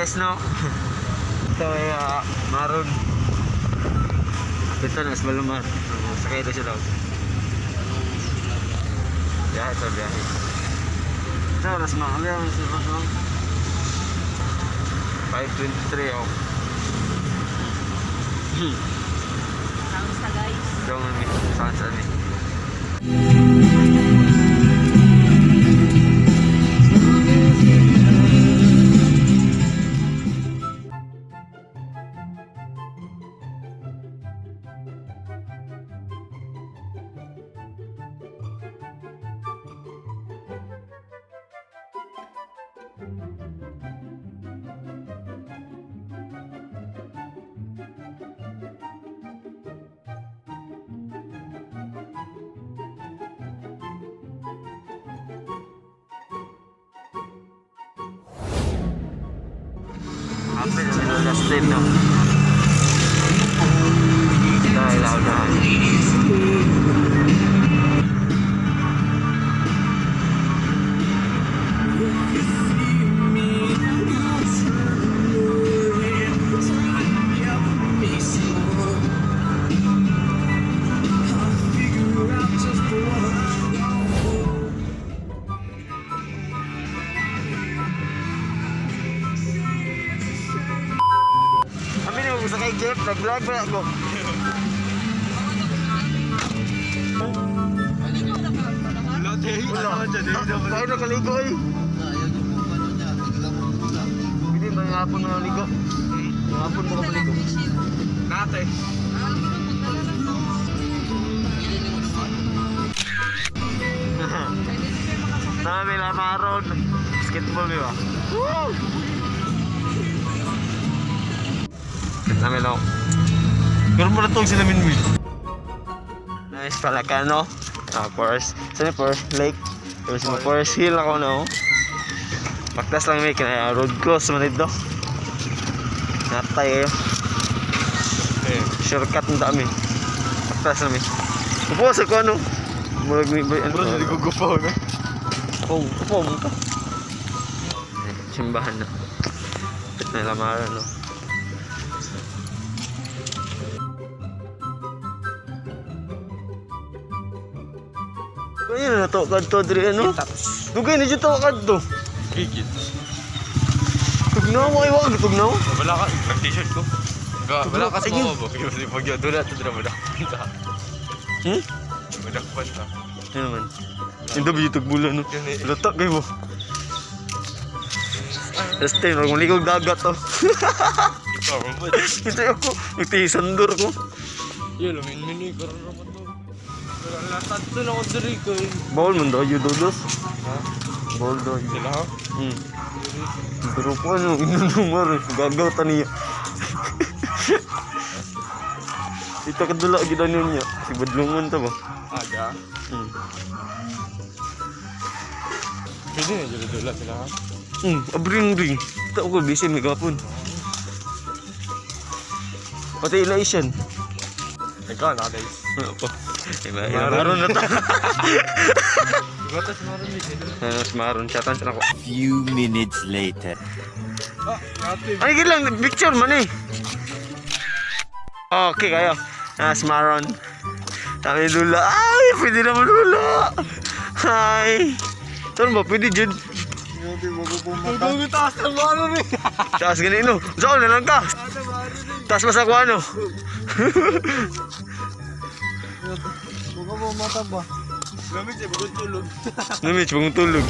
Guys, no? Ito ay maroon. Ito na, Balumar. Sakay ito siya daw. Biyahe ito, biyahe. Ito, oras mga kami. Oras mga 5:23 oh. Kamusta, guys? Ito nga mi. Saan saan eh. Apil na last time, no? Dahil ako dahil. Kami na sa kay Jeff, nag-vlog ba ako? Wala. Tayo nakaligo eh. Hindi ba yung hapon na naligo? Yung hapon mo ka maligo. Nate. Dami lang maroon. Basketball, di ba? Woo! Dami lang. Pero mo na itong sinamin mo. Nice pala ka, no? Ah, forest. Saan yung forest lake? Tapos yung forest hill ako, no? Pagtas lang may kinaya. Road cross man ito. Natay kayo. Shortcut ang dami. Pagtas lang may. Upo sa ko, ano? Murag may ba? Bro, hindi ko gupaw na. Upo, upo mo ka. Simbahan na. Pit na lamaran, no? Kaya na to, kadto, diri, ano? Dugay na dyan to, kadto. Gigit. Tugnaw, ay wag, tugnaw. Wala ka, nag-t-shirt ko. Wala ka sa Sige. mga ba? Pag yun, doon natin doon, madakpan ta. Hmm? Madakpan ta. Ano naman? Yung dabi yung tagbulan, no? Yun eh. Lata kayo mo. Este, maguligog dagat, oh. Ikaw, robot. Hindi ako, nagtihisandor ko. Yun, lumin-minoy, karoon naman to. Wala latad to na ako diri ko eh. Bawal man daw, dodos. Ha? Bawal daw. Sila ha? Hmm. Pero po ano, inunumar eh. Gagaw ta niya. Ito kadula gidanon niya. Si Badlungon ta ba? Aga? Hmm. Pwede na dyan dula sila ha? Abring ring. Ito ko busy may gapon. Pati ila isyan. Ikaw na guys. Ano pa? Iba, maron na ta. Iba tas maroon din sila. Ano, maron siya tan ako. Few minutes later. Ah, ate. Ay, gid lang picture man eh. Okay kayo. Ah, Smaron. Dami lula. Ay, pwede naman lula. Hi. Saan ba? Pwede dyan. Ang taas ng maroon eh. Taas ganito. Saan na lang ka? Taas pa sa kuha, no? Baka mo mata ba? Gamit siya, bagong tulog. Namit, bagong tulog.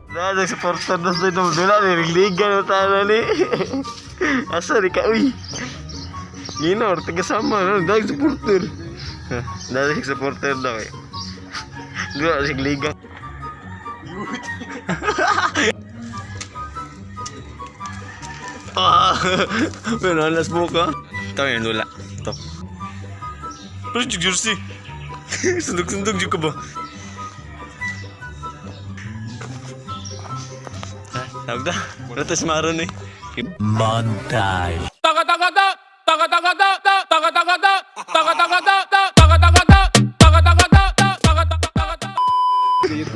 Dahil supporter na sa itong dula, niligligan na tayo ni. Asa ni ka, uy. Gino, or taga-sama, no? Dahil supporter. Dahil supporter daw eh. Dula, sigligan. Ah, pero alas mo ka. Ito yung dula. Ito. Pero jersey. Sundog-sundog ka ba? Tawag na. Wala tayo si Maron eh. Montage.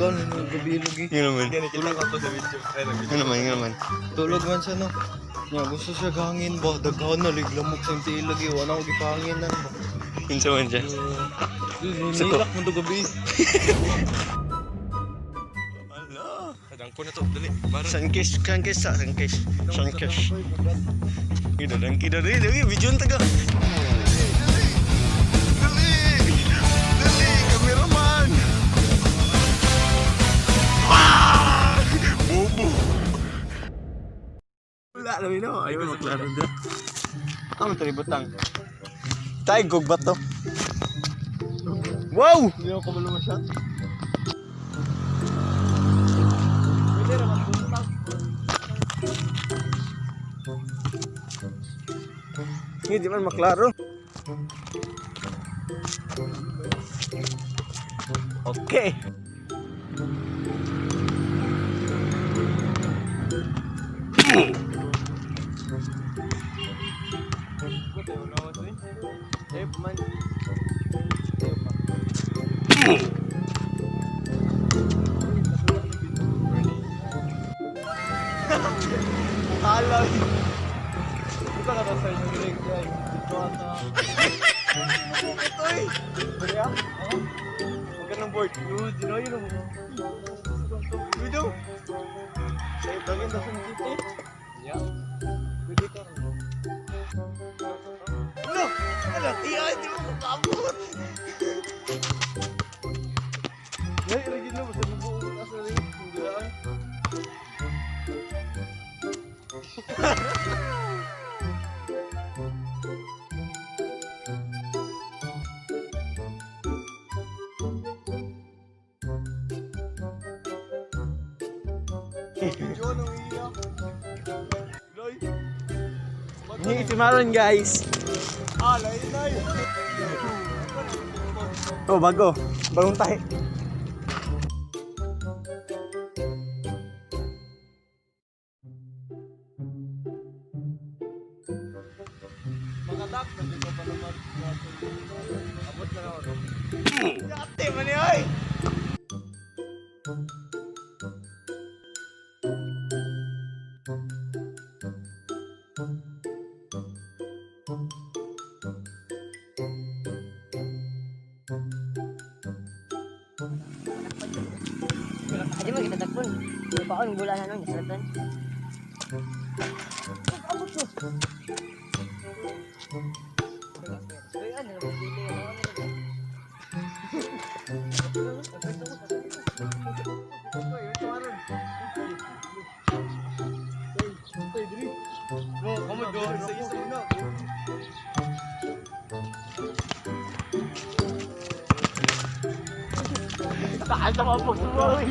Daghan na gabi lagi. Yun naman. Tulog ako sa video. Yun naman, yun naman. Tulog man siya no. Nya gusto siya gangin ba daghan na liglamok sa tiil lagi wala ko gipanginan ba. Yun sa man siya. Nilak mo to gabi. Ala. Kadang ko na to dali. Sunkis, sunkis sa sunkis. Sunkis. Kita dan kita dali, dali video taga. Dali, dali, dali, cameraman. Ah! Bobo. Wala na no, ayaw maklaro da. Tama to butang. Tay gugbat to. Wow! Hindi ako kabalo masyad. Hindi man maklaro. Okay. Talay. Ito ka sa inyo rin. Dito ata. Ito eh. Bali ah? Huwag ka ng board. Yun, dinoy yun. Widow. Sa ibangin daw sa GT. Yeah. Pwede ka rin. No! Ano, tiyo, hindi mo makabot. Ay, irigin na. Basta mabuo ka sa rin. Hindi lang. Hindi si Maron, guys. Ah, lain na yun. Oh, bago. Bagong tahi. Mga dak, hindi ko pa naman. Abot na ako. Ate, mani oy! Adi mo kita takpon. Lupaon bula na nun, sulatan. Abot ko. Uy, ano na pili ano Bro, kamu go. Isa-isa na. Taas na mga pagsumoy.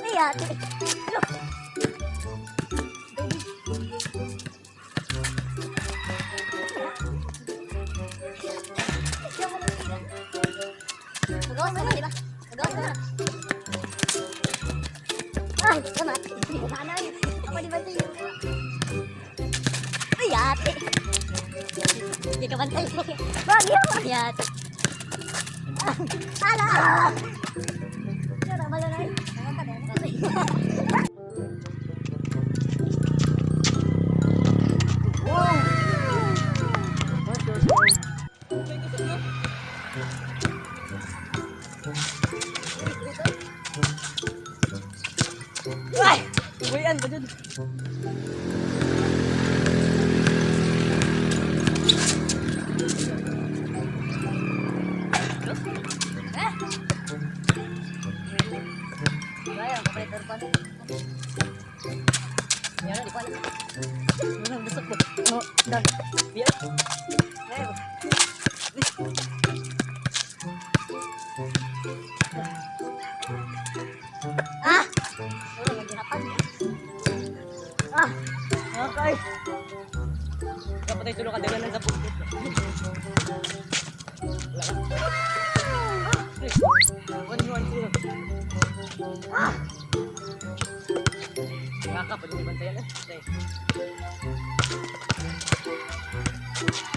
Ay, ate. Look. Magawas ka na, di ba? Magawas ka na. Ay, tama. Sana yun. Ako di ba sa'yo? Ay, ate. Hindi ka bantay. Wag yun. Ay, ate. Ala! Ay! Uwian ba dun? Eh? Kaya, kapalit pa. Yan, di pa alam. Walang busok mo. Oh, done. Yeah. Kaya. Ah! Wala, naghirapan. Ah! Okay. Patay tulo ka daganan sa pulpit. Wala ka. 1, 1, 0. Ah! Kaka, pwede mo bantayan eh. Tay.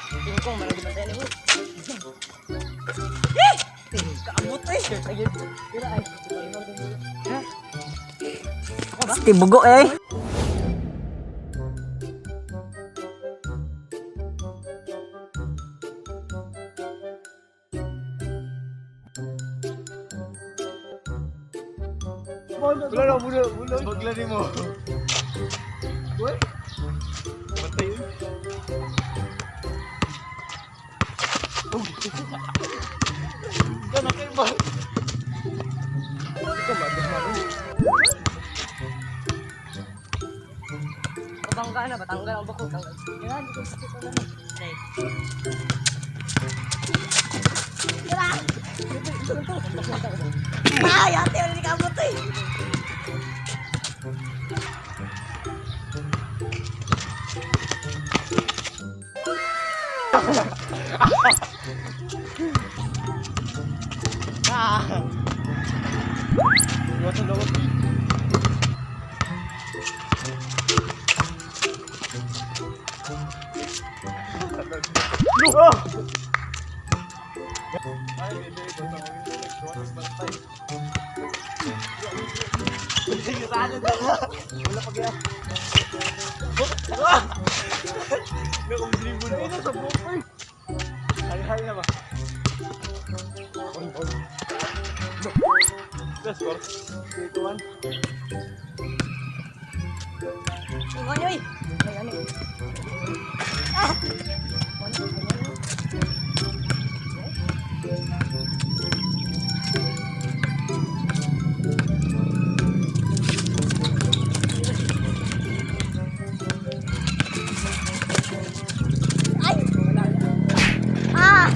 Tingin ko, malagi bantayan eh. Eh! Kaabot eh! Ayun. Pila ay. Ha? Tibugo eh. Wala na, wala, wala. Bagla ni mo. Uy. Bantay yun. Gana kayo ba? Ikaw ba? Kabangga na, batanggal ang bako. Tanggal. Yan, dito sa ito na. Tay. Ay, ate, wala ni kaabot eh. Iwasan daw. No! Ay, bebe, basta mo yung bantay. Wala pa kaya. Ah! Naku-dribble. Ay, nasa bumper. Hay-hay na ba? Oy, oy. Let's go. 3, 2, 1. Ingon nyo eh. Ay, ano eh. Ah! Ay! Wala na. Ah!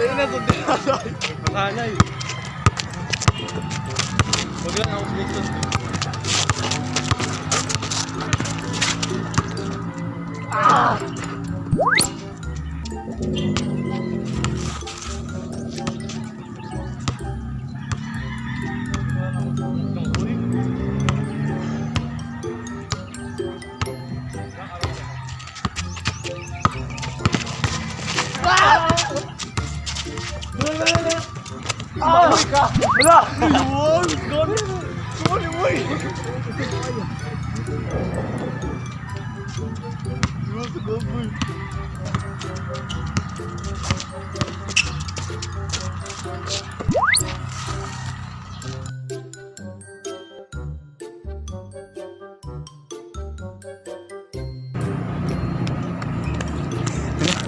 Ayun na, sundin na. Masanay. Huwag lang ako dito. Wala! Wala! Wala! Wala!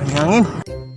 Ang hangin.